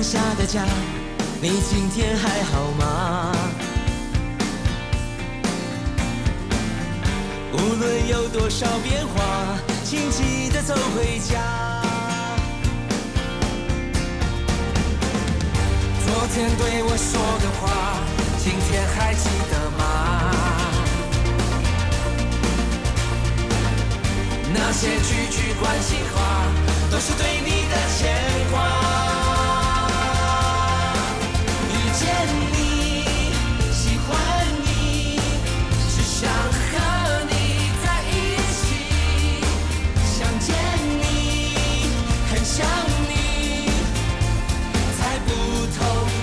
下的家，你今天還好嗎？無論有多少變化，請記得走回家。昨天對我說的話，今天還記得嗎？那些句句關心話，都是對你的牽掛。遇見你，喜歡你，只想和你在一起。想見你，很想你，猜不透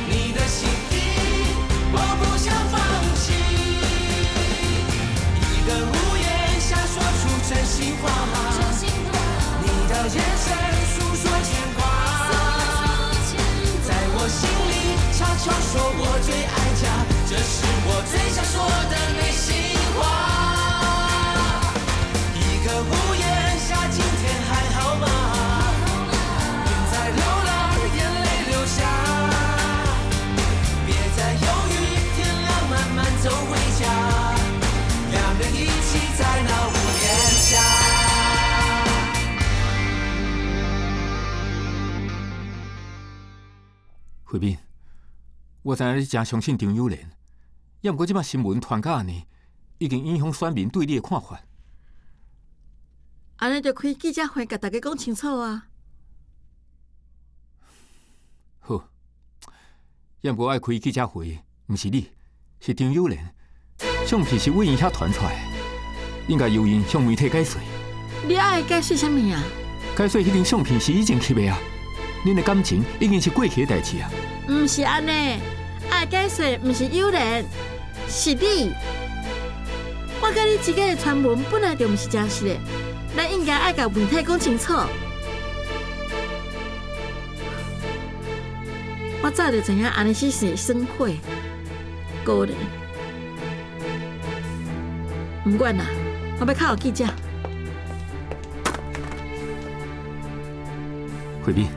你的心意，我不想放棄。一個屋檐下說出真心話，你的眼神訴說牽掛，在我心裡悄悄說我最愛家，這是我最想說的內心話。一個屋檐下，今天還好嗎？別再流浪，眼淚流下，別再猶豫，天亮慢慢走回家，兩人一起在那屋檐下。慧敏，我知影你誠相信張友蓮，猶毋過這擺新聞傳甲按呢，已經影響選民對你的看法。按呢就開記者會，共大家講清楚啊！好，猶毋過愛開記者會，毋是你，是張友蓮。相片是對𪜶遐傳出來，應該由𪜶向媒體解說。你愛解釋啥物啊？解說彼張相片是以前翕的啊，恁的感情已經是過去的代誌啊。毋是按呢，愛解說毋是友蓮，是你。我佮你之間的傳聞本來就毋是真實的，咱應該愛共媒體講清楚。我早就知影按呢只是耍火，果然。毋管啦，我欲敲予記者。慧敏，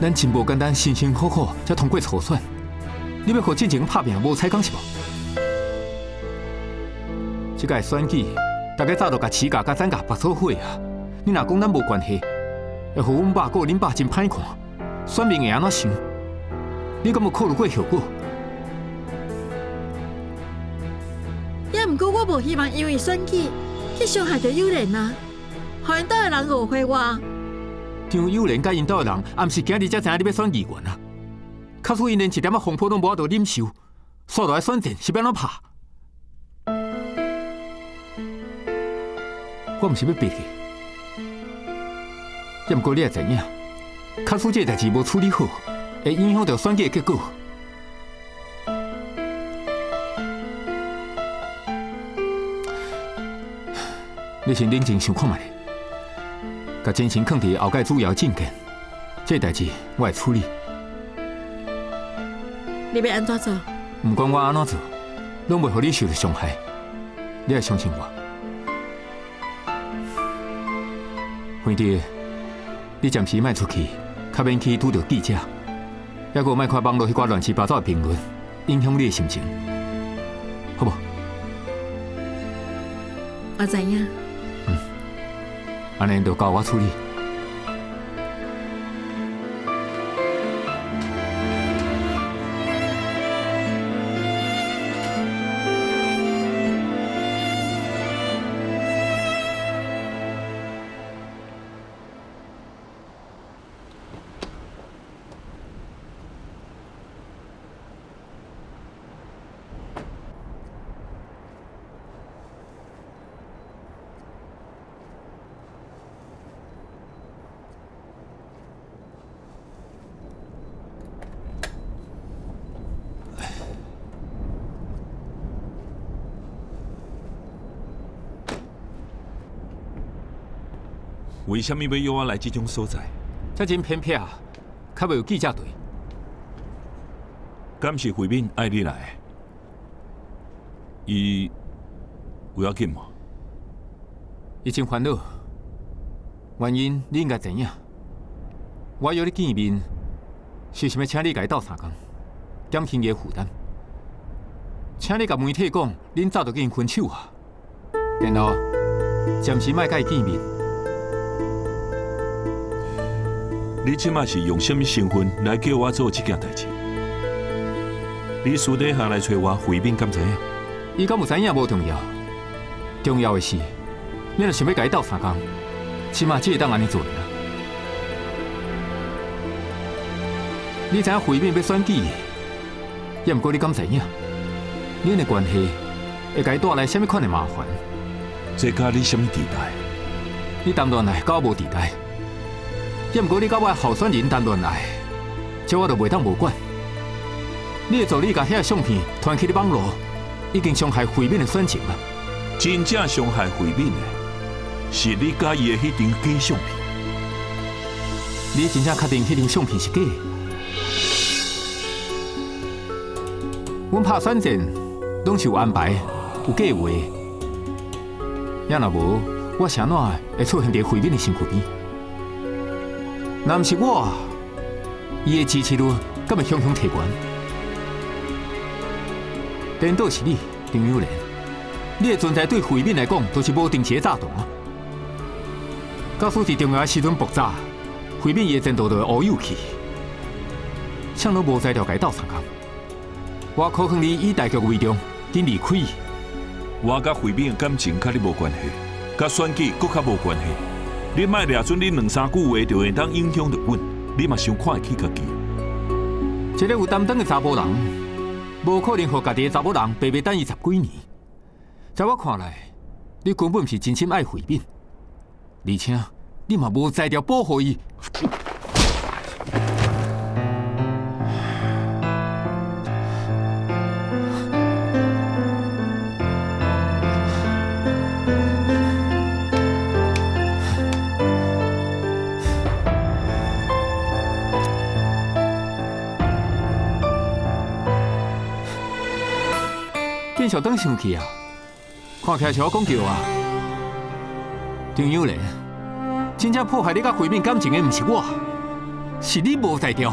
咱真無簡單，辛辛苦苦才通過初選，你欲予進前拍拚無彩工是無？這屆選舉，大家早就共飼價佮斬價縛做伙啊！你若講咱無關係，會予阮爸佮恁爸真歹看，選民會按怎想？你敢無考慮過後果？猶毋過我無希望因為選舉去傷害著友蓮啊，予𪜶兜的人誤會我。張友蓮佮𪜶兜的人，也毋是今日才知影你欲選議員啊。假使𪜶連一點仔風波攏無法度忍受，煞落來選戰是欲按怎拍？我毋是欲逼你，猶毋過你也知影，假使這个代誌無處理好，會影響著選舉的結果。你先冷靜想看覓，共精神囥佇後蓋主要政見，這个代誌我會處理。你欲按怎做？毋管我按怎做，攏袂予你受著傷害。你愛相信我。輝弟，你暫時莫出去，較免去拄著記者，猶閣莫看網路彼寡亂七八糟的評論，影響你的心情，好無？我知影。嗯，按呢就交我處理。為啥物欲約我來這種所在？這真偏僻啊，較袂有記者隊。敢是慧敏愛你來？伊有要緊無？伊真煩惱，原因你應該知影。我約你見面，是想欲請你共伊鬥相共，減輕伊的負擔。請你共媒體講，恁早就已經分手啊。然後暫時莫佮伊見面。你這馬是用啥物身份來叫我做這件代誌？你私底下來揣我，慧敏敢知影？伊敢有知影無重要，重要的是，你若想欲共伊鬥相共，這馬只會當按呢做爾。你知影慧敏欲選舉，也毋過你敢知影，恁的關係會共伊帶來啥物款的麻煩？這佮你啥物底代？你談戀愛佮我無底代，也毋過你佮我的候選人談戀愛，這我就袂當無管。你的助理共遐个相片傳去咧網路，已經傷害慧敏的選情啊！真正傷害慧敏的，是你佮伊的彼張假相片。你真正確定彼張相片是假的？阮拍選戰攏是有安排、有計劃的，也若無，我是按怎會出現佇慧敏的身軀邊？若毋是我，伊的支持率敢會雄雄提懸？顛倒是你，張友蓮，你的存在對慧敏來講，就是無定時的炸彈啊！假使佇重要的時陣爆炸，慧敏伊的前途就會烏有去。啥攏無才調共伊鬥相共。我苦勸你以大局為重，緊離開。我佮慧敏的感情佮你無關係，佮選舉閣較無關係。你莫掠準你兩三句話就會當影響著阮，你嘛傷看會起家己。一個有擔當的查埔人，無可能予家己的查某人白白等伊十幾年。在我看來，你根本毋是真心愛慧敏，而且你嘛無才調保護伊。繼續等生氣啊！看起來是我講著啊，張友蓮，真正破壞你佮慧敏感情的毋是我，是你無才調。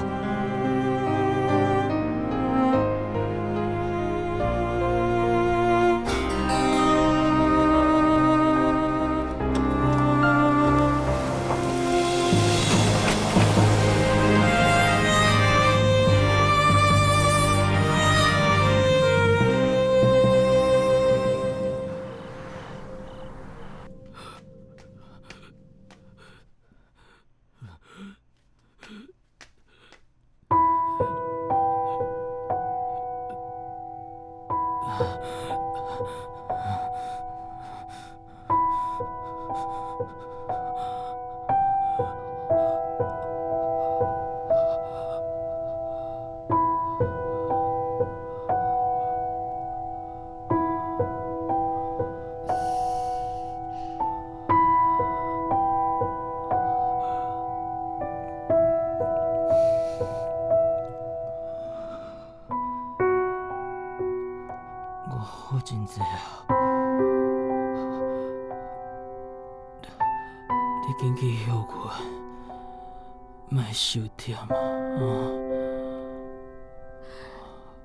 我好真濟啊！你緊去歇睏，莫受忝啊！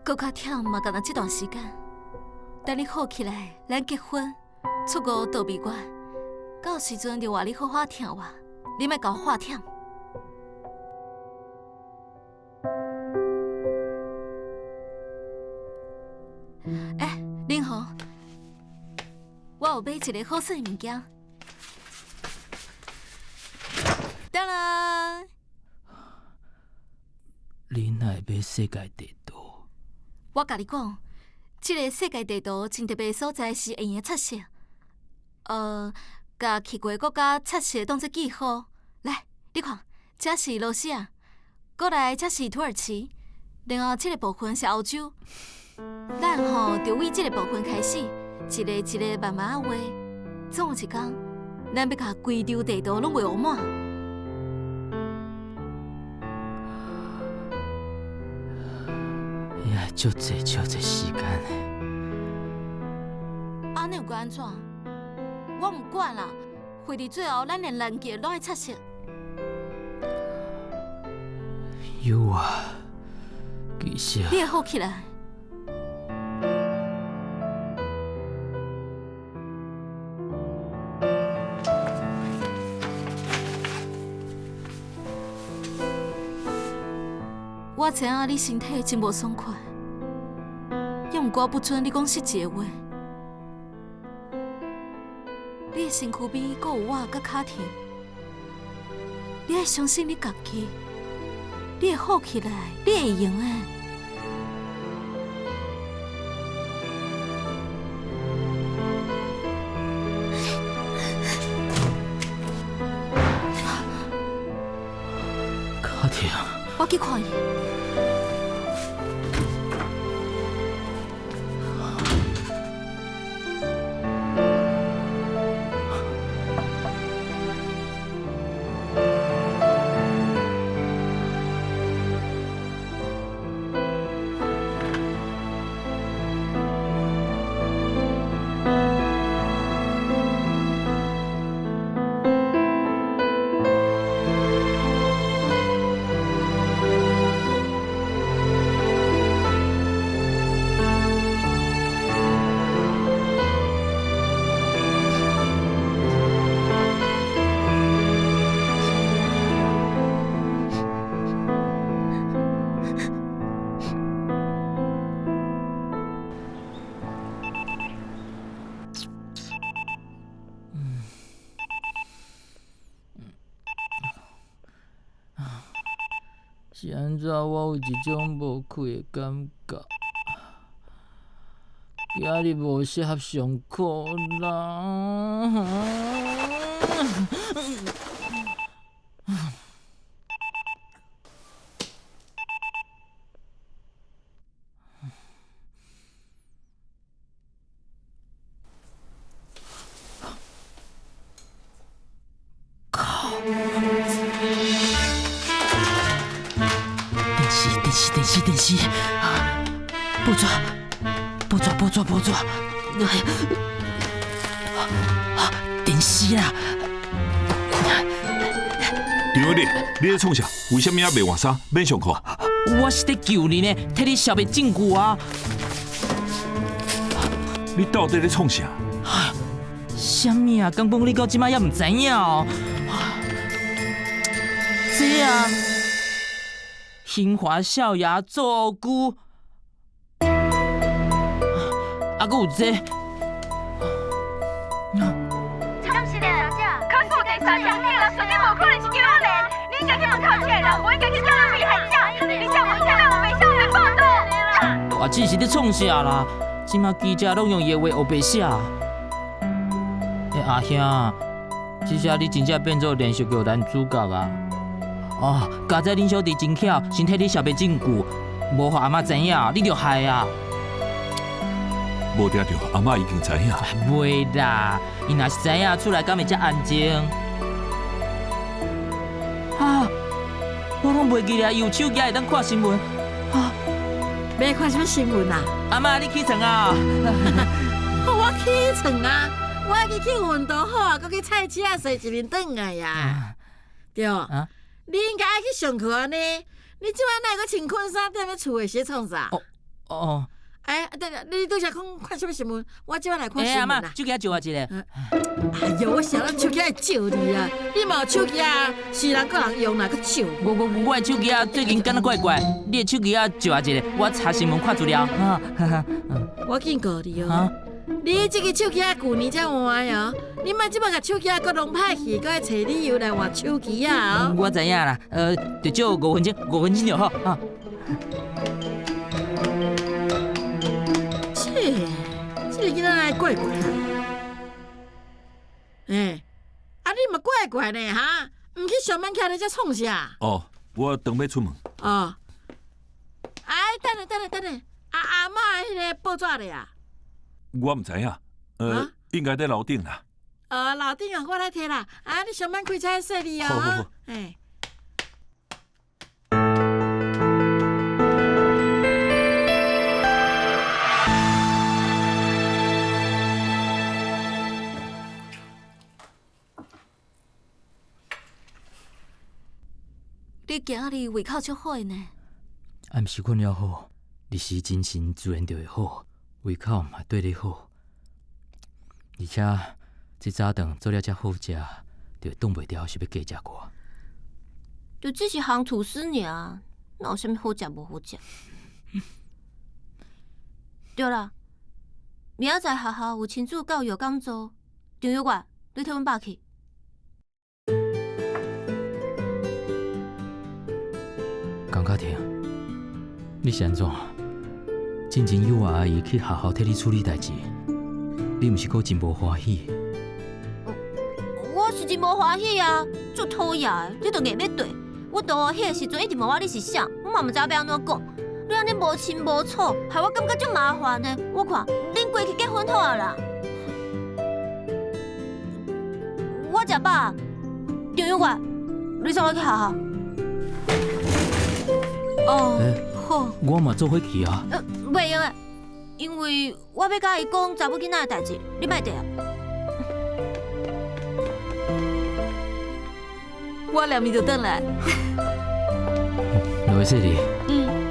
閣較忝嘛，干焦這段時間。等你好起來，咱結婚，出國度蜜月，到時陣就換你好好疼我，你莫共我話忝。欸，林豪，我有買一個好耍的物件。當啷！你哪會買世界地圖？我共你講，這個世界地圖真特別的所在是會用得擦色，共去過的國家擦色當做記號。來，你看，這是羅西亞，過來這是土耳其，然後這個部分是歐洲。咱吼就為這個部分開始，一個一個慢慢仔畫。總有一工，咱欲共規張地圖攏畫予滿。也足濟足濟時間的。按呢又閣按怎？我毋管啦，畫佇最後，咱連南極攏愛擦色。有啊，其實你會好起來。我知影你身體真無爽快，猶毋過我不准你講失禮的話。你的身軀邊閣有我佮卡婷，你愛相信你家己，你會好起來，你會用的。卡婷，我去看伊。是按怎我有一種無開的感覺？今仔日無適合上課啦。靠！電視，電視，電視，電視！啊！報紙，報紙，報紙，報紙！啊！電視啦！張你，你咧創啥？為啥物猶未換衫，免上課？我是咧救你呢，替你消滅證據啊！你到底咧創啥？啥物啊？敢講你到這擺猶毋知影哦？這啊，興華少爺做龜，啊，閣有這。惨死了！卡數第三條，你若選你無可能是叫我練，你應該去問口車啦，無應該去找人被害者。你才問這人有白寫有報道。大姊是咧創啥啦？這馬記者攏用伊的話烏白寫。欸，阿兄，這下你真正變做連續劇男主角啊！哦，佳哉恁小弟真巧，先替你消滅證據，無予阿嬤知影，你著害啊！無定著，阿嬤已經知影。袂啦，伊若是知影，厝內敢會遮安靜？啊，我攏袂記得，伊有手機會當看新聞。啊，欲看啥物新聞啊？阿嬤，你起床啊！我起床啊！我愛去去運動好啊，閣去菜市仔踅一輪轉來呀。對，啊你應該愛去上課啊呢？你這擺哪會閣穿困衫踮咧厝內是咧創啥？哦哦。欸，等下，你拄才講看啥物新聞？我這擺來看欸，新聞啦阿嬤，。手機借我一下。哎喲，我想咱手機愛借你啊！你嘛有手機啊？是人閣人用啦，閣借我我我的手機啊，最近敢若怪怪。你的手機啊，借我一下，我查新聞看資料。啊，哈哈，我警告你哦啊，你這个手機啊，舊年才換的哦，你莫這擺共手機啊，閣弄歹去，閣愛揣理由來換手機啊哦。我知影啦，就借五分鐘，五分鐘就好。啊。切，這个囡仔來怪怪啊！欸，啊你嘛怪怪呢哈？毋去上班徛咧遮創啥？哦，我當欲出門。哦，哎，等下等下等下，阿阿嬤彼个報紙咧啊？我毋知影，啊應該佇樓頂啦。哦，樓頂啊，我來提啦。啊，你上班開車細膩哦。好好好。欸。你你今仔日胃口足好的呢。暗时睏了好，日时精神自然就会好，胃口嘛对咧好。而且这早顿做了遮好食，就会挡袂牢想欲加食寡。就只是烘吐司尔，哪有啥物好食无好食？对啦，明仔载学校有亲子教育讲座，张友月，你替阮爸去。江嘉婷，你是按怎？进前幼儿阿姨去学校替你处理代志，你毋是阁真无欢喜？我是真无欢喜啊，足讨厌的，你就硬欲缀。我同学彼个时阵一直问我你是啥，我嘛毋知影欲按怎讲。你按呢无清无楚，害我感觉足麻烦的。我看恁规去结婚好啊啦。我食饱，张友月，你送我去学校。哦，好。我嘛做伙去啊。袂用的，因为我欲佮伊讲查某囡仔的代志，你莫缀啊。我两面就转来。落去说你。嗯。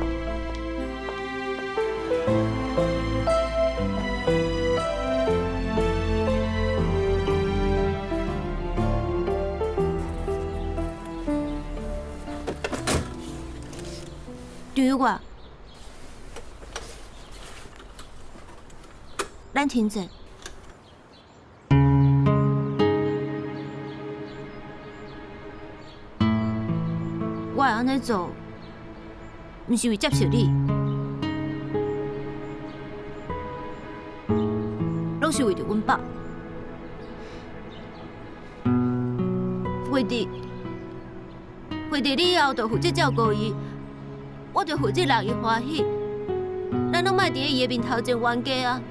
张友月，咱停者。我会按呢做，毋是为接受你，拢是为著阮爸。为著你以后就负责照顾伊，我就负责让伊欢喜。咱拢莫伫咧伊的面头前冤家啊！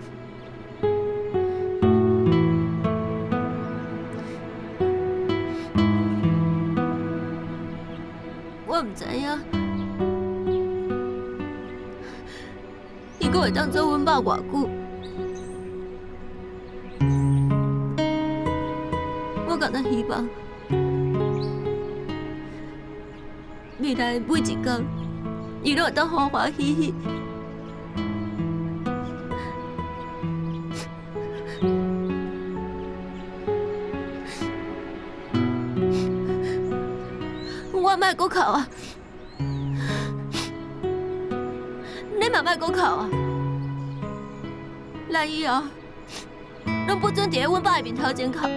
我毋知影，伊阁会当做阮爸偌久。我干焦希望，未来每一天，伊拢会当欢欢喜喜。我莫阁哭啊！你嘛莫阁哭啊！咱以后拢不准伫咧阮爸的面头前哭，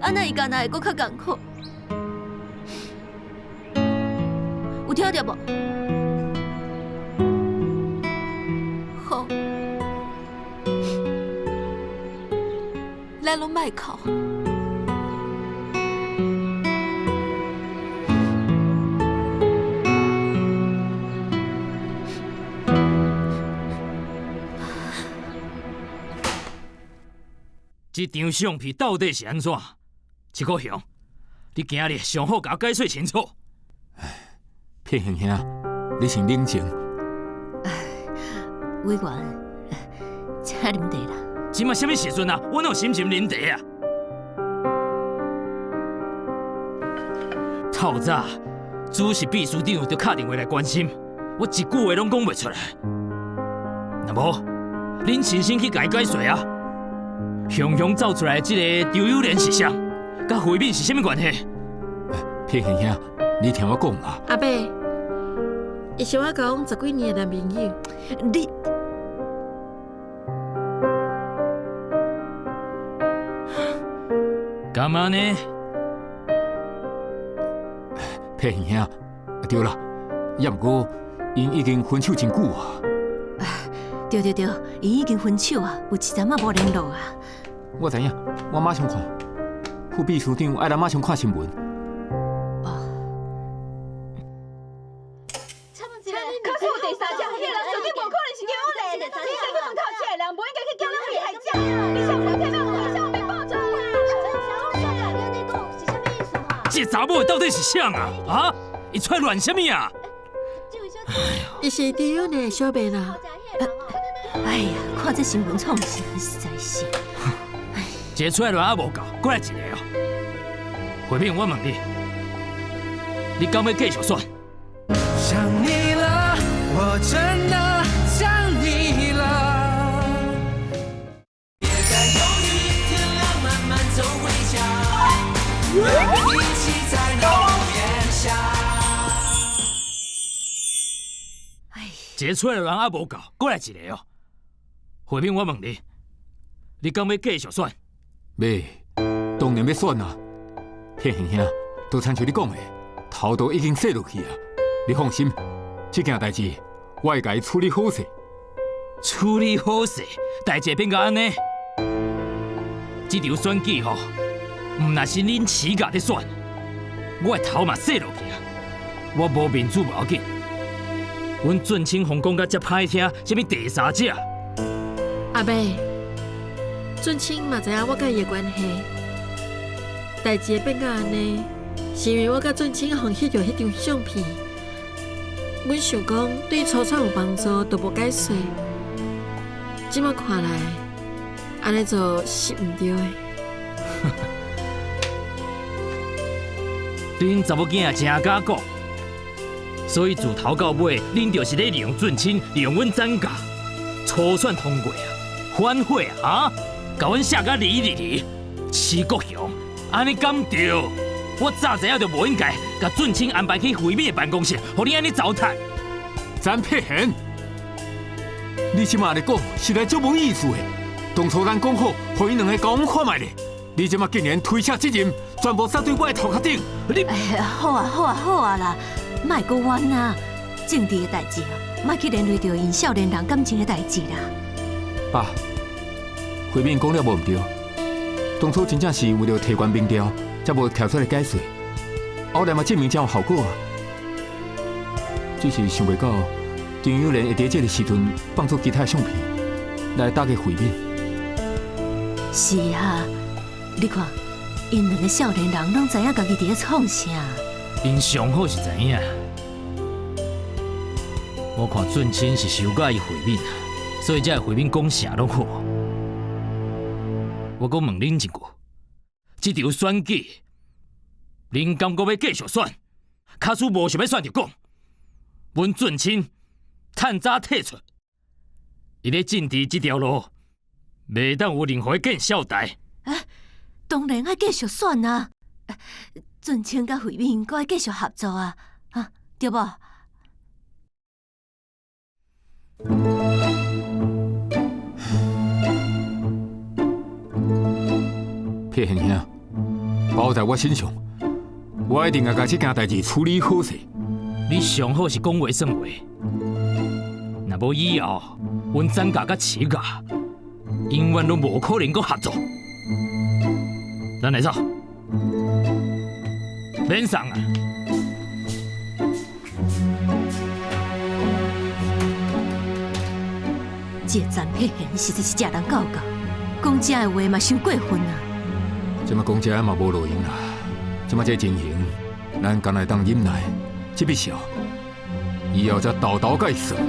按呢伊干焦会阁较艰苦。有听著无？好，咱拢莫哭。这张相片到底是按怎？七股雄，你今日上好共我解释清楚。佩恒兄，你先冷静。委员，请啉茶啦。这马啥物时阵啊？我哪有心情啉茶啊？透早，主席秘书长就敲电话来关心，我一句话拢讲袂出来。若无，恁亲身去共伊解释啊？雄雄走出来这个张友莲是啥？佮慧敏是啥物关系？佩恒兄，你听我讲啦。阿伯，伊是我交往十几年的男朋友。你干嘛呢？佩恒兄，对啦，也毋过𪜶已经分手真久啊。对对对，𪜶已经分手啊，有一阵仔无联络啊。我知影，我马上看。副秘书长爱咱马上看新闻。哦。可是有第三者，彼个人绝对无可能是张友莲。你先去问头一个人，无应该去叫咱被害者。你上无听到有啥被爆出来？这查某到底是谁啊？啊？伊出来乱啥物啊？伊是张友莲的小妹啦。哎呀，看这新闻创啥，实在是。一个出来乱还无够，阁来一个哦。慧敏，我问你，你敢欲繼續選？想你了，我真的想你了。別再猶豫，天亮慢慢走回家，一起在那屋檐下。一个出來的人猶無夠，閣來一个哦。慧敏，我問你，你敢欲繼續選？欲，當然欲選啊！天賢兄，就親像你講的，頭都已經洗落去啊！你放心，這件代誌我會共伊處理好勢。處理好勢，代誌變甲按呢？這場選舉吼，毋但是恁徐家咧選，我的頭嘛洗落去啊！我無面子無要緊，阮俊清予講甲遮歹聽，啥物第三者？阿伯，俊清嘛知影我佮伊的關係，代誌會變甲按呢，是因為我佮俊清予翕著彼張相片。阮想講對初選有幫助，就無解說。這馬看來，按呢做是毋對的。恁查某囝誠敢講，所以自頭到尾，恁就是咧利用俊清，利用阮展家，初選通過啊，反悔啊，共阮寫甲離離離，徐國雄，按呢敢對？我早知影就無應該共俊清安排去惠敏的辦公室，予你按呢糟蹋。詹佩賢，你這馬按呢講，實在足無意思的。當初咱講好，予𪜶兩个共阮看覓咧，你這馬竟然推卸責任，全部撒對我的頭殼頂。你，哎，好啊好啊好啊啦，莫閣冤啊！政治的代誌，莫去連累著𪜶少年人感情的代誌啦。爸，惠敏講了無毋對，當初真正是為著提懸民調，才無提出來解說，後來嘛證明真有效果啊。只是想袂到張友蓮會佇這个時陣放出其他相片來打擊惠敏。是啊，你看，𪜶兩个少年人攏知影家己佇咧創啥。𪜶上好是知影，我看俊清是傷佮意惠敏啊，所以才會惠敏講啥攏好。我閣問恁一句，這場選舉，恁敢閣欲繼續選？假使無想欲選就講，阮俊清趁早退出，伊咧政治這條路，袂當有任何的見笑代。欸，當然愛繼續選啊！俊清佮惠敏閣愛繼續合作啊，啊，對無？佩賢兄，包在我身上，我一定會共這件代誌處理好勢。你上好是講話算話，若無以後，阮展家佮徐家，永遠攏無可能閣合作。咱來走，免送啊！這個詹佩賢實在是食人夠夠，講這的話嘛傷過分啊！這馬講這嘛無路用啦，這馬這情形，咱干焦會當忍耐，這筆帳，以後才沓沓共伊算。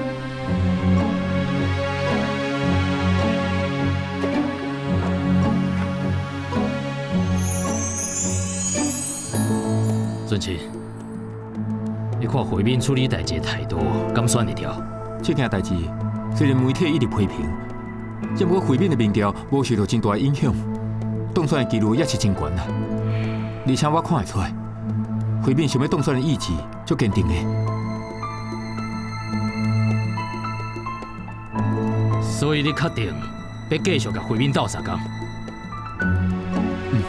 俊清，你看惠敏處理代誌的態度，敢選會著？這件代誌雖然媒體一直批評，只毋過惠敏的民調無受到真大的影響，當選的幾率也是真懸啦。而且我看會出來，惠敏想欲當選的意志足堅定的。所以你確定欲繼續共惠敏鬥相共？嗯。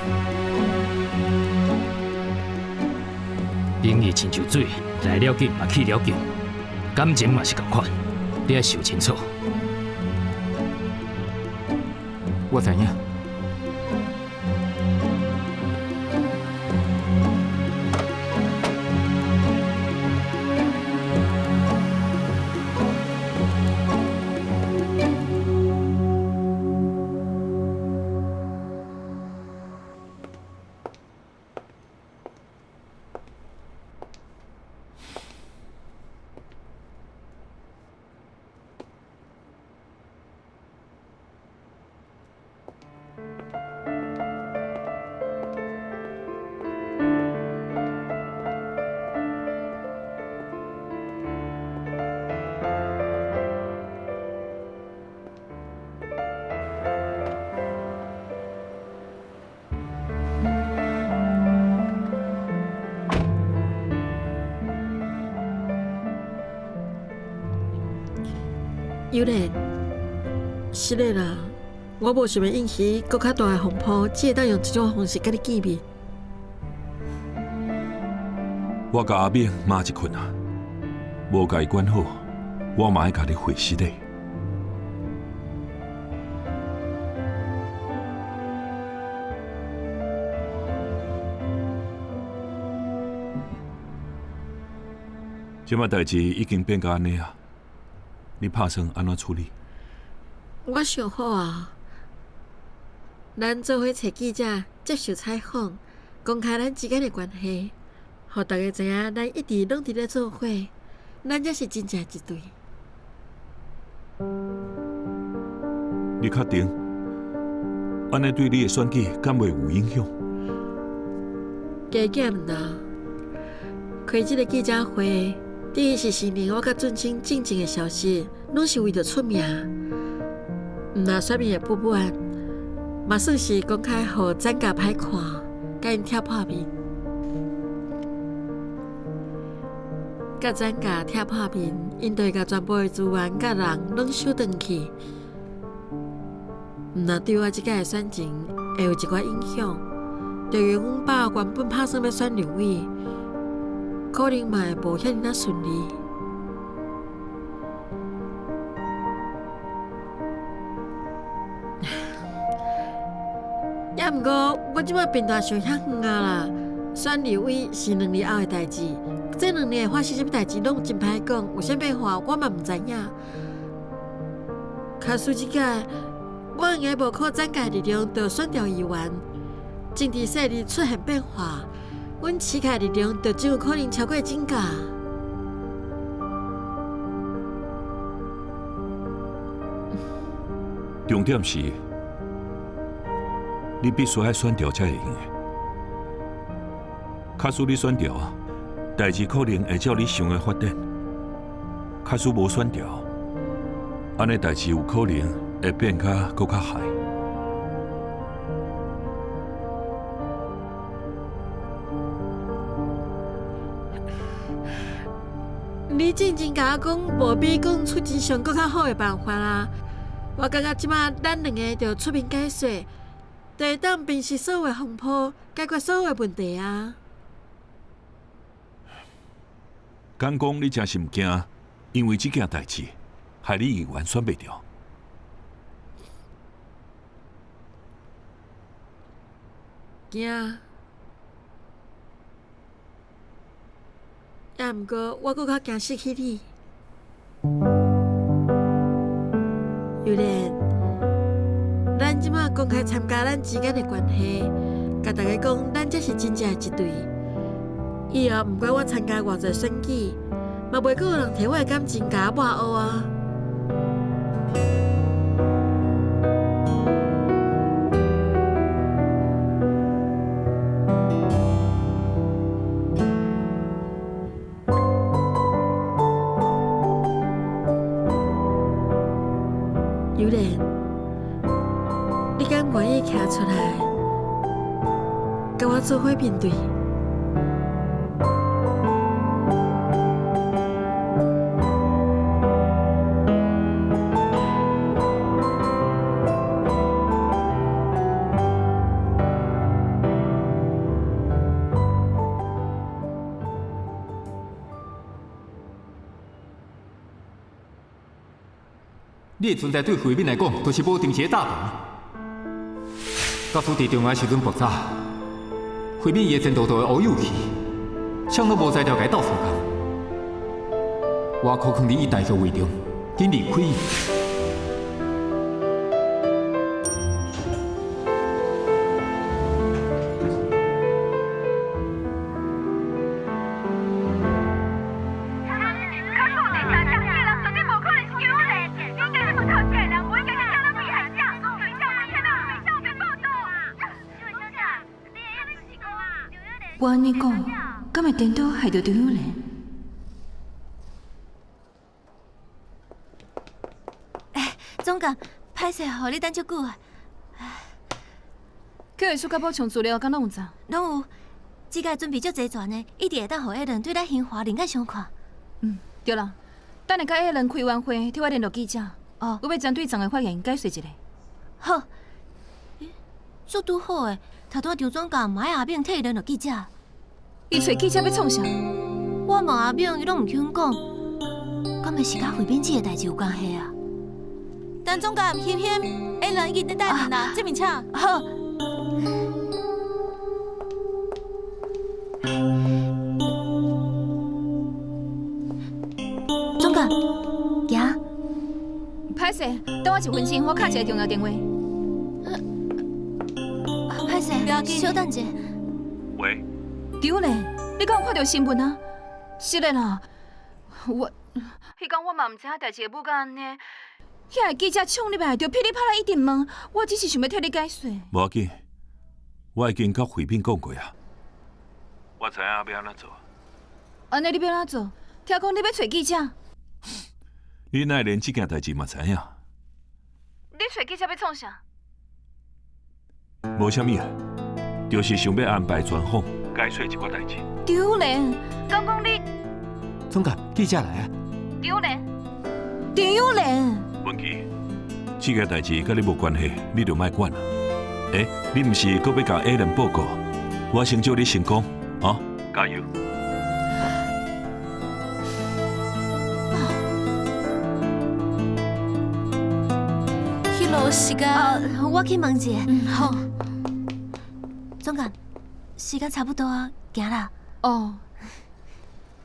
民意親像水，來了緊嘛去了緊，感情嘛是仝款，你愛想清楚。我知影。尤莲，是的啦，我无想欲引起阁较大的风波，只会当用这种方式佮你见面。我佮阿敏妈一困啊，无共伊管好，我嘛爱共你回实的。这摆代志已经变到按呢啊，你拍算按怎处理？我想好啊，咱做伙揣记者接受采访，公开咱之间的关系，予大家知影咱一直拢伫咧做伙，咱才是真正一对。你确定？按呢对你的选举敢袂有影响？加减啦，开这个记者会，等于是承认我佮俊清进前的消息，拢是为著出名。毋若选民会不满，嘛算是公开予展家歹看，共𪜶拆破面。佮展家拆破面，𪜶就会共全部的资源佮人拢收转去。毋若对我这届的选情会有一寡影响，就用阮爸原本拍算欲选立委，可能嘛会无遐尔仔顺利。也毋过，我这摆变大想遐远啊啦。选立委是2年后的代志，这2年会发生啥物代志拢真歹讲，有啥变化我嘛毋知影。假使这届我应该无靠展家力量就选著议员，政治势力出现变化，阮市界力量就真有可能超过展家。重点是，你必须爱选著才会用的。假使你选著啊，代志可能会照你想的发展；假使无选著，按呢代志有可能会变较阁较害。你进前共我讲，无比讲出真相阁较好的办法啊！我感觉这摆咱两个著出面解说，就会当平息所有的风波，解决所有的问题啊！敢讲你真是毋惊，因为这件代志，害你议员选袂著。惊，也毋过我阁较惊失去你。尤莲，咱这摆公开参加咱之间的关系，共大家讲，咱才是真正的一对。以后毋管我参加偌济选举，嘛袂阁有人提我的感情共我抹乌啊！尤莲，你敢愿意徛出来，佮我做伙面对？你的存在对慧敏来讲，就是无定时的炸弹。假使伫重要时阵爆炸，慧敏伊的前途就会乌有去，啥拢无才调共伊斗相共。我苦劝你以大局为重，紧离开伊。我按呢讲，敢会颠倒害著张友莲？哎，总监，歹势，予你等足久啊。去艺术甲补充资料，敢拢有在？拢有，这届准备足齐全的，一定会当予艾伦对咱兴华另眼相看。嗯，对啦，等下佮艾伦开完会，替我联络记者，哦，我欲针对昨个发言解说一下。好。做拄好的，头拄仔张总监嘛爱阿敏替伊联络记者。伊揣记者欲创啥？我问阿敏，伊拢毋肯讲，敢会是佮慧敏姐的代志有关系啊？陈总监，欣欣，欸，人已经伫等恁啦，这边请。好。总监，行。歹势，等我一分钟，我敲一个重要电话。歹势，小等者。喂。张莲，你敢有看著新闻啊？是的啦，我，彼工我嘛毋知影代志会舞甲按呢，遐个记者冲入来就噼里啪啦一直问，我只是想欲替你解说。无要紧，我已经佮慧敏讲过啊。我知影欲按怎做。按呢你欲按怎做？听讲你欲揣记者。你哪会连这件代志嘛知影？你揣记者欲创啥？无啥物啊，就是想欲安排专访，解说一寡代志。张莲，敢讲你？总监，记者来啊！张莲，张莲。文琪，这件代志佮你无关系，你就莫管啦。欸，你毋是阁欲共 A 人报告？我先祝你成功，啊，加油！彼落时间，我去问一下。嗯，好。总监，时间差不多啊，行啦。哦。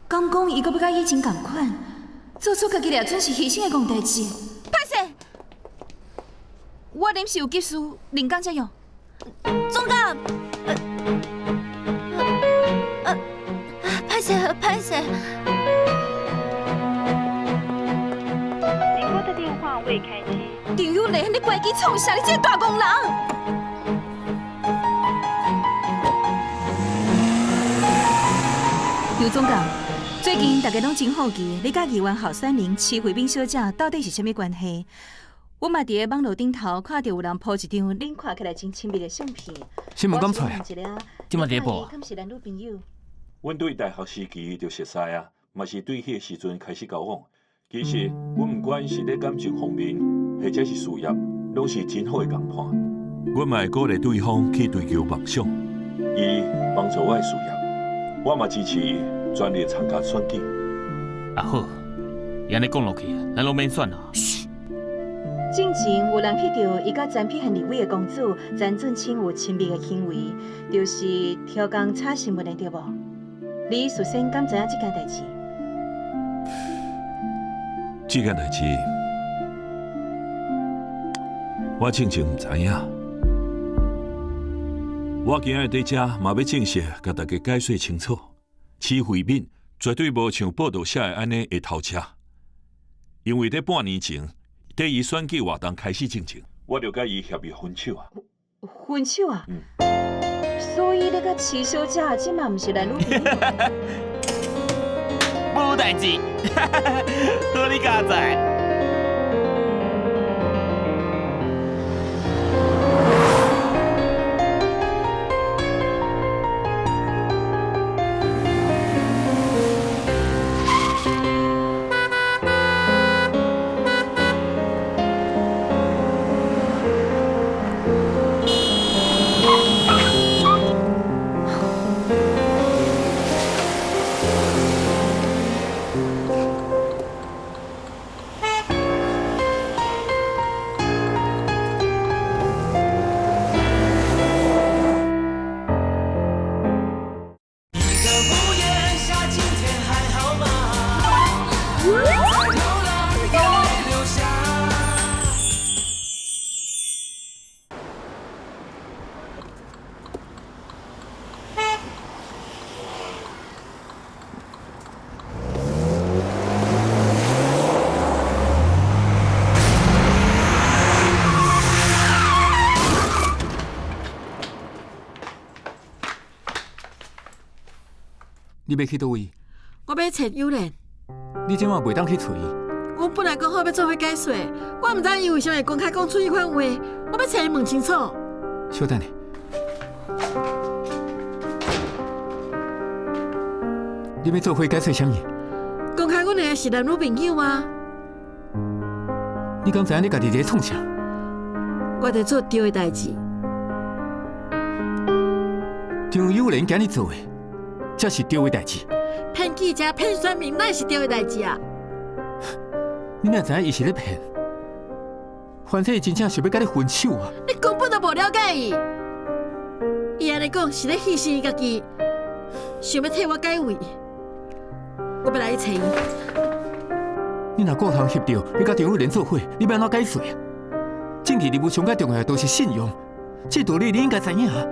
敢讲伊阁欲佮以前仝款，做出家己掠准是牺牲的戆代志。歹势，我临时有急事，临工才用。总监，歹势，歹势。您拨的电话未开机。张友丽，你关机创啥？你这个大戆人！刘总监，最近大家拢真好奇，你佮议员候选人徐慧敏小姐到底是啥物关系？我嘛伫个网路顶头看著有人 po 一张恁看起来真亲密的相片。新闻敢出来？这嘛伫播。阮对大学时期就熟似啊，嘛是对彼个时阵开始交往。其实，阮毋管是咧感情方面，或者是事业，拢是真好的共伴。阮嘛会鼓励对方去追求梦想，伊帮助我的事业。我嘛支持伊全力参加选举。啊好，伊按呢讲落去，咱拢免选啦。嘘。进前有人翕著伊佮陈碧贤立委的公子陈俊卿有亲密的行为，就是超工炒新闻的对无？你事先敢知影这件代志？这件代志，我进前毋知影。我今日伫遮嘛欲正式共大家解说清楚，徐慧敏绝对无像报道写的按呢会偷车，因为伫半年前，伫伊选举活动开始进前，我就佮伊协议分手啊。分手啊？嗯。所以你佮徐小姐这嘛毋是男女朋友？无代志，好你佳哉。你欲去佗位？我欲揣友莲。你这马袂当去揣伊。阮本来讲好欲做伙解说，我毋知伊为啥会公开讲出彼款话，我欲揣伊问清楚。小等下，你欲做伙解说啥物？公开阮两个是男女朋友啊。你敢知影你家己伫咧创啥？我伫做对的代志。张友仁今日做的，才是对的代志。骗记者、骗选民，哪是对的代志啊？你哪知影伊是咧骗？反正伊真正想欲佮你分手啊！你根本就无了解伊，伊按呢讲是咧牺牲伊家己，想欲替我解围。我欲来去揣伊。你若顾通翕著，你佮张友仁做伙，你欲按怎解释啊？政治人物上盖重要的就是信用，这道理你应该知影啊！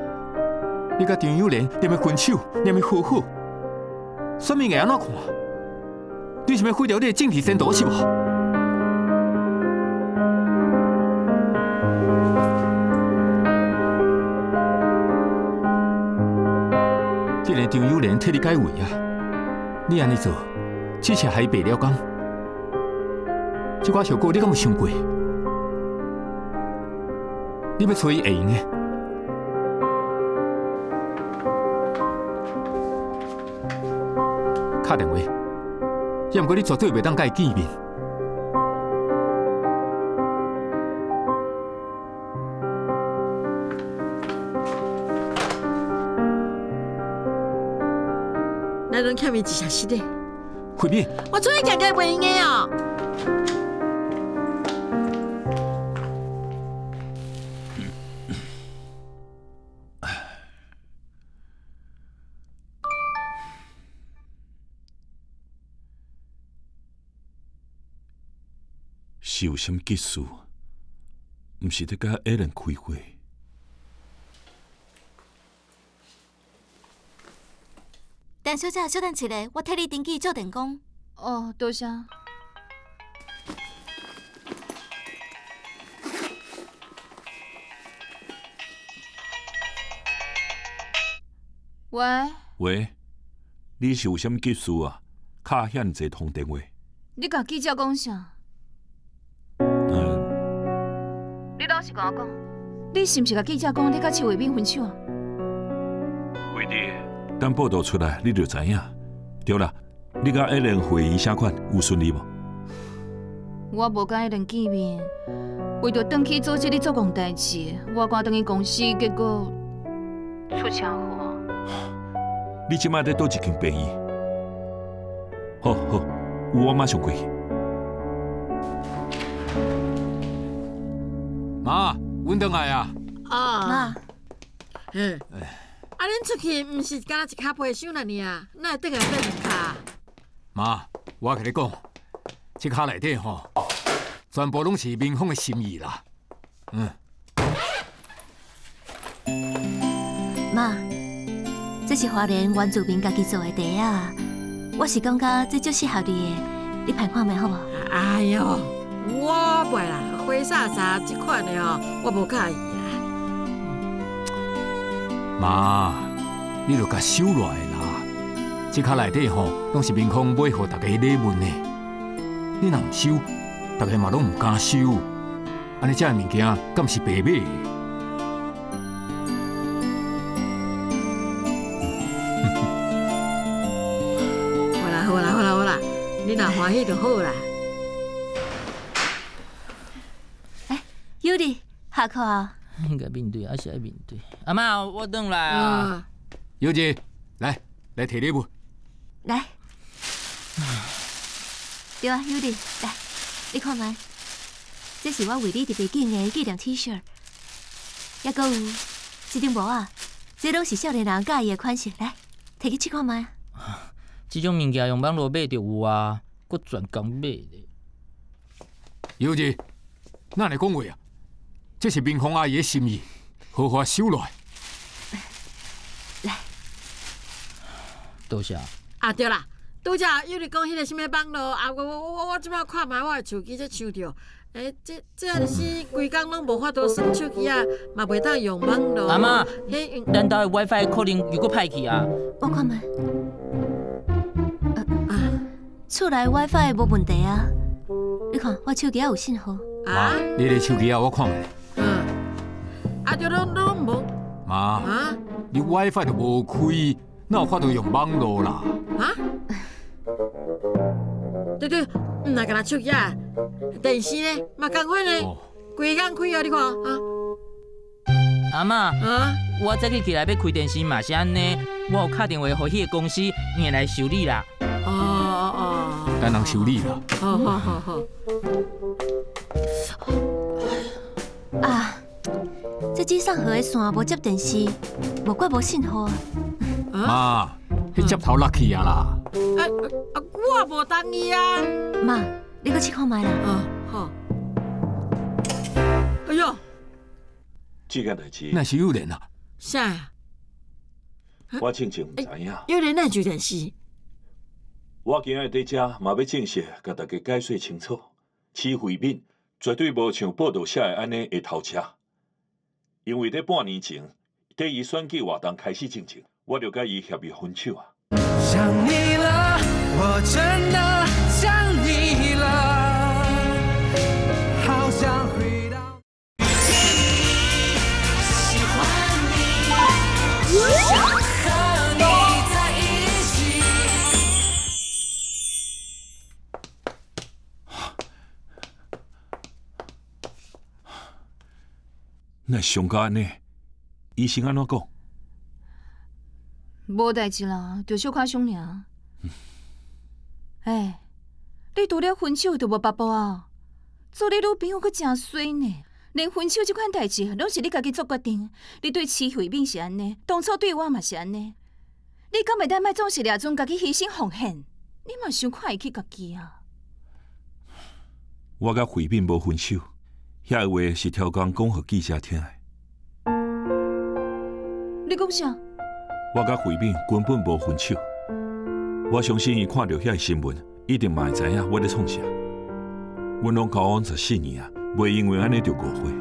你佮张友仁连欲分手，连欲和好，选民会按怎看？你是欲毁掉你的政治前途是无？既然张友仁替你解围啊，你按呢做，只是害伊白了工。这寡后果你敢有想过？你欲揣伊会用的？敲电话，也毋过你绝对袂当佮伊见面。咱拢欠伊一下失礼。慧敏，我出去行行袂用的哦。是有啥物急事？毋是咧佮艾伦开会？陈小姐，稍等一下，我替你登记做电工。哦，多谢。喂。喂，你是有啥物急事啊？敲遐尔济通电话。你共记者讲啥？你老实共我讲，你是毋是共记者讲你佮邱慧敏分手啊？慧弟，等报道出来，你就知影。对啦，你佮艾伦会议啥款？有顺利无？我无佮艾伦见面，为著转去组织咧做戆代志，我赶转去公司，结果出车祸。你这摆伫佗一间病院？好好，有我马上过去。妈，阮转来啊！哦，妈，嗯，啊，恁出去毋是干焦一跤皮箱尔尔，哪会转来变两跤？妈，我共你讲，这跤内底吼，全部拢是民风的心意啦。嗯。妈，这是花莲原住民家己做的袋仔，我是感觉这足适合你的，你盼看觅好无？哎哟，我袂啦，花洒洒这款的吼，我无佮意啦。妈，你著共收落来啦。这跤内底吼，拢是民风买予大家礼物呢。你若毋收，大家嘛拢毋敢收。按呢这个物件，敢是白买的？好啦好啦好啦好啦，你若欢喜就好啦。哎，尤里，下课啊！应该面对，还是爱面对。阿嬷，我转来啊。尤姐，来来提礼物。来。对啊，尤里，来，你看觅，这是我为你特别订的纪念 T 恤，犹阁有这顶帽仔，这拢是少年人佮意的款式，来，提去试看觅。这种物件用网路买就有啊，阁专工买咧。尤姐，哪会讲话啊？这是明凤阿姨的心意，好好收落来。来，多谢。啊对啦，拄才有你讲彼个啥物网路啊，我这摆看觅我的手机才收著。欸，这是规工拢无法度耍手机啊，嘛袂当用网路。阿嬷，咱兜的 WiFi 可能又阁歹去啊。我看觅。厝内 WiFi 无问题啊，你看我手机还有信号。妈，你的手机啊，我看觅。嗯。啊，就拢拢无。妈，啊？你 WiFi 都无开，哪有法度用网路啦？啊？对对，毋若干焦手机啊，電視呢嘛仝款呢，規工開啊，你看啊。阿嬤，啊，我早起起來欲開電視嘛是按呢，我有敲電話予彼个公司，伊會來修理啦。哦哦哦，等人修理啦。好好好好。啊，這機上盒的線無接電視，無怪無信號啊。媽，彼接頭落去啊啦。啊啊，我無同意啊。媽，你閣試看覓啦。哦，好。哎喲，這件代誌，那是有緣啊。啥？我進前毋知影。有緣哪上電視？我今仔日佇遮嘛欲正式共大家解說清楚，施惠敏絕對無像報道寫的按呢會偷車。因為佇半年前，佇伊選舉活動開始進前，我就佮伊協議分手啊。想你了，我真的想你了，好想回到。喜歡你，想和你在一起。那傷到按呢？醫生按怎講？無代誌啦，就小可傷爾。欸，你除了分手就無別步啊？做你女朋友閣誠衰呢，連分手這款代誌攏是你家己做決定。你對施惠敏是按呢，當初對我嘛是按呢。你敢會當莫總是掠準家己犧牲奉獻？你嘛傷看會起家己啊！我佮惠敏無分手，遐个話是超工講予記者聽的。你講啥？我佮惠敏根本無分手，我相信伊看著遐个新聞，一定嘛會知影我咧創啥。阮攏交往14年啊，袂因為按呢就誤會。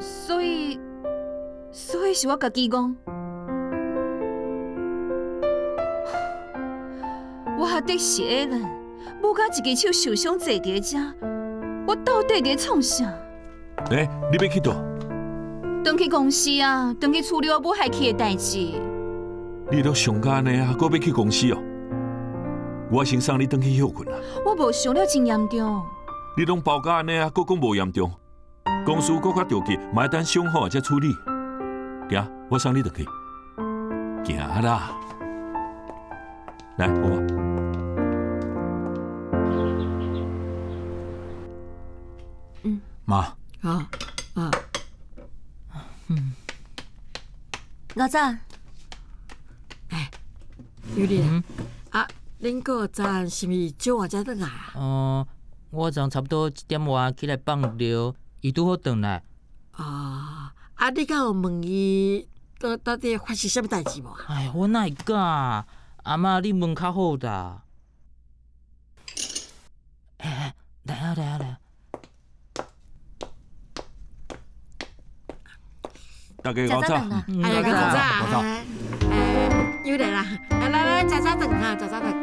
所以，所以是我家己講，我還得是的人，母甲一支手受傷坐佇遮，我到底佇創啥？欸，你欲去佗？轉去公司啊，轉去處理我母害去的代誌。你都傷甲按呢啊，閣欲去公司哦？我先送你轉去歇睏啦。我無傷了真嚴重。你攏包甲按呢啊，閣講無嚴重？公司閣較著急，嘛愛等傷好才處理。行，我送你轉去。行啦，來，我。嗯。媽。啊啊。嗯。老早。哎，尤麗啊，恁哥昨昏是毋是少晏才轉來啊？哦，我昨昏差不多1點外起來放尿，伊拄好轉來。哦，啊，你敢有問伊到底發生啥物代誌無？哎，我哪會敢？阿嬤，你問較好啦。欸，來啊來啊來啊！大家早早，哎呀，早早，哎，又來啦！來來來，食早頓哈，食早頓。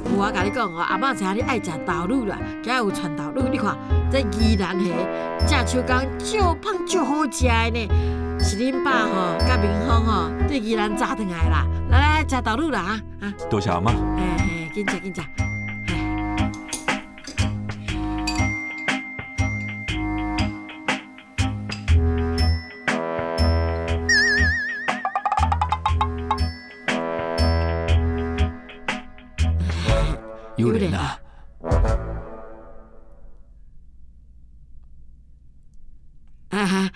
有我共你講哦，阿嬤知影你愛食豆乳啦，今日有傳豆乳，你看這宜蘭蝦，正手工少芳少好食的呢。是恁爸吼，佮明峰吼，對宜蘭炸轉來啦。來來，食豆乳啦啊！啊，多謝阿嬤。哎，緊食緊食。有緣啊！啊，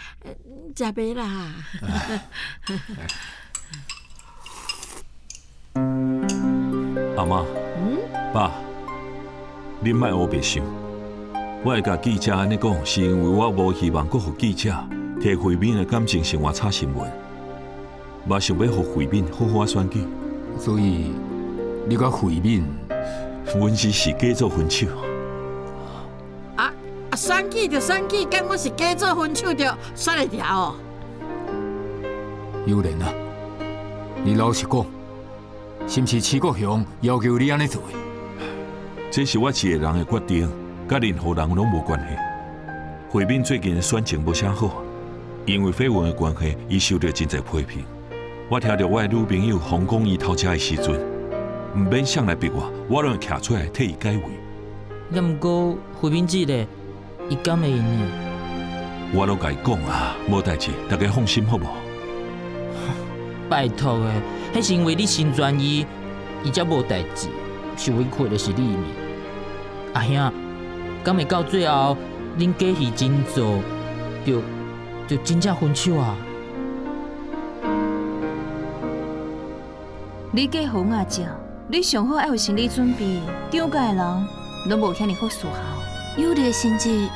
食袂啦！阿嬤，爸，恁莫烏白想，我會共記者按呢講，是因為我無希望閣予記者提惠敏的感情生活炒新聞，嘛想欲予惠敏好好仔選舉。所以你佮惠敏，阮只是假做分手。啊啊！選舉就選舉，敢講是假做分手就選會牢哦？有蓮啊，你老實講，是毋是施國雄要求你按呢做的？這是我一個人的決定，佮任何人攏無關係。惠敏最近的選情無啥好，因為緋聞的關係，伊受著真濟批評。我聽著我的女朋友馮講伊偷食的時陣，毋免誰來逼我，我攏會徛出來替伊解圍。也毋過胡敏志咧，伊敢會用的？我攏共伊講啊，無代誌，大家放心好無？拜託的，彼是因為你成全伊，伊才無代誌，受委屈的是你呢。阿兄，敢會到最後，恁假戲真做，就真正分手啊？你嫁予阿叔，你上好愛有心理準備，張家的人攏無遐爾好伺候。有你的性質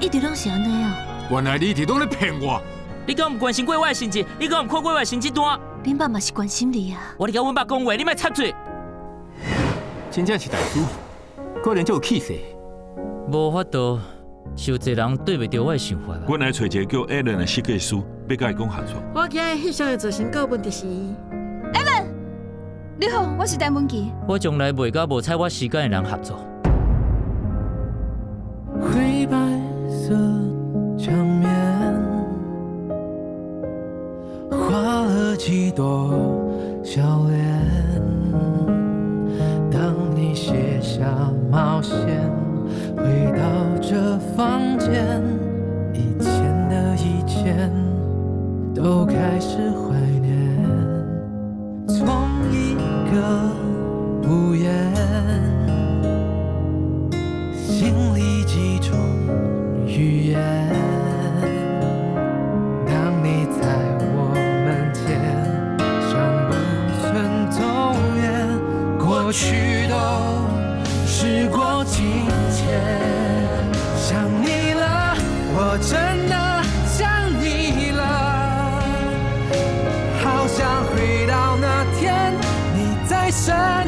一直攏是按呢啊！原來你一直攏咧騙我！你敢毋關心過我的成績？你敢毋看過我的成績單？恁爸嘛是關心你啊！我咧共阮爸講話，你莫插嘴。真正是大師，果然足有氣勢。無法度，傷濟人對袂著我的想法。阮來揣一個叫 Alan 的設計師，欲共伊講合作。我今日翕相的造型顧問就是伊。 Alan，你好，我是陳文琪。我從來袂佮無采我時間的人合作。灰白色牆面，畫了幾朵笑臉。當你卸下帽線，回到這房間，以前的一切都開始懷念。從一個屋檐，心裡幾種語言。當你在我門前，像不曾走遠，過去都時過境遷。想你了，我真的想你了，好想回到那天，你在身。